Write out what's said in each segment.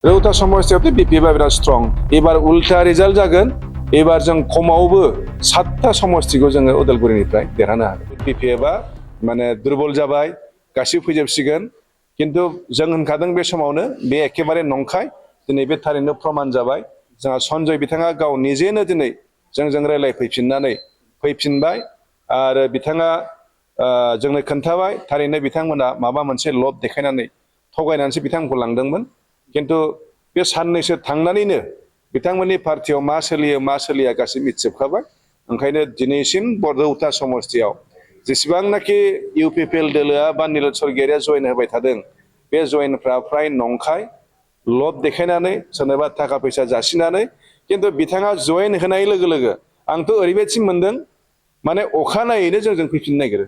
रौता समस्यायावथ' बिपिएफआ बिराद स्ट्रं एबार उल्टा रिजाल्ट जागोन एबार जों खमावबो 7टा समस्तिखौ जोङो उदालगुरिनिफ्राय देरहानो हागोन बिपिएफआ माने दुर्बल जाबाय गासिबो फैजोबसिगोन किन्तु जों होनखादों बे समावनो बे एखेबारे नंखाय दिनै बे थारैनो प्रमान जाबाय जोंहा सन्जय बिथाङा गाव निजेनो दिनै जोंजों रायलायफैफिननानै फैफिनबाय आरो बिथाङा जोंनो खोन्थाबाय थारैनो बिथांमोना माबा मोनसे लब देखायनानै थगायनानैसो बिथांमोनखौ लांदोंमोन किन्तु बे साननैसो थांनानैनो बिथांमोननि पार्टियाव मा सोलिया गासिबो मिथिजोबखाबाय ओंखायनो दिनैसिम रौता समस्तियाव जेसेबांनाखि UPPL दोलोआ बा नीलत स्वर्गियारिया जयन होबाय थादों बे जयनफ्रा फ्राय नंखाय लब देखायनानै सोरनोबा थाखा फैसा जासिनानै किन्तु बिथाङा जयन होनाय लोगो लोगो आंथ' ओरैबायदि मोनदों माने अखानायैनो जोंजों फैफिननो नागिरो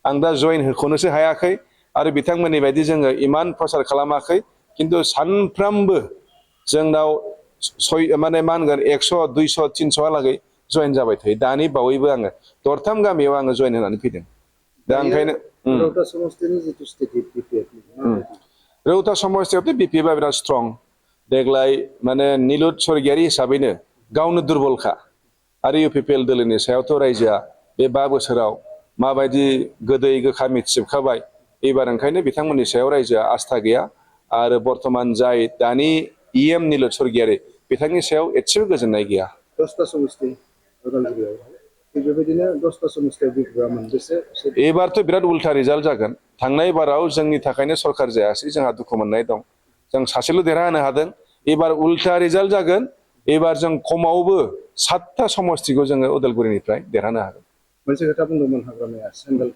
आं दा जयन होख'नोसो हायाखै आरो बिथांमोननि बायदि जोङो इमान प्रचार खालामाखै किन्तु सानफ्रामबो जोंनाव माने मा होनगोन 100 200 300 लागै जयन जाबाय थायो दानि बावैबो आङो दरथाम गामियाव आङो जयन होनानै फैदों दा ओंखायनो रौता समस्तिनि जितु स्थिति रौता समस्यायावथ' बिपिएफआ बिराद स्ट्रं देग्लाय माने नीलत स्वर्गियारि हिसाबैनो गावनो दुर्बलखा आरो UPPL दोलोनि सायावथ' रायजोआ बे 5 बोसोराव माबायदि गोदै गोखा मिथिजोबखाबाय एबार ओंखायनो बिथांमोननि सायाव रायजोआ आस्था गैया आरो बर्तमान जाय दानि EM नीलत स्वर्गियारि बिथांनि सायाव एसेबो गोजोननाय गैया 10टा समस्ति उदालगुरियाव बेबायदिनो 10टा समस्तियाव बिपिएफआ मोनबेसे एबारथ' बिराद उल्टा रिजाल्ट जागोन थांनाय बाराव जोंनि थाखायनो सरकार जायासै जोंहा दुखु मोननाय दं जों सासेल' देरहानो हादों एबार उल्टा रिजाल्ट जागोन एबार जों खमावबो 7टा समस्तिखौ जोङो उदालगुरिनिफ्राय देरहानो हागोन मोनसे खोथा बुंदोंमोन हाग्रामाया सेंगोल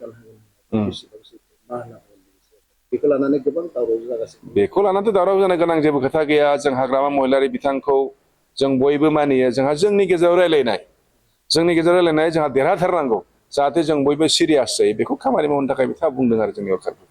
बेखौ लानानै गोबां दावराव जागासिनो बेखौ लानानैथ' दावराव जानो गोनां जेबो खोथा गैया जों हाग्रामा महिलारि बिथांखौ जों बयबो मानियो जोंहा जोंनि गेजेराव रायलायनाय जोंहा देरहाथारनांगौ जाहाथे जों बयबो सिरियास जायो बेखौ खामानि मावनो थाखाय बिथाङा बुंदों आरो जोंनि सरकारखौ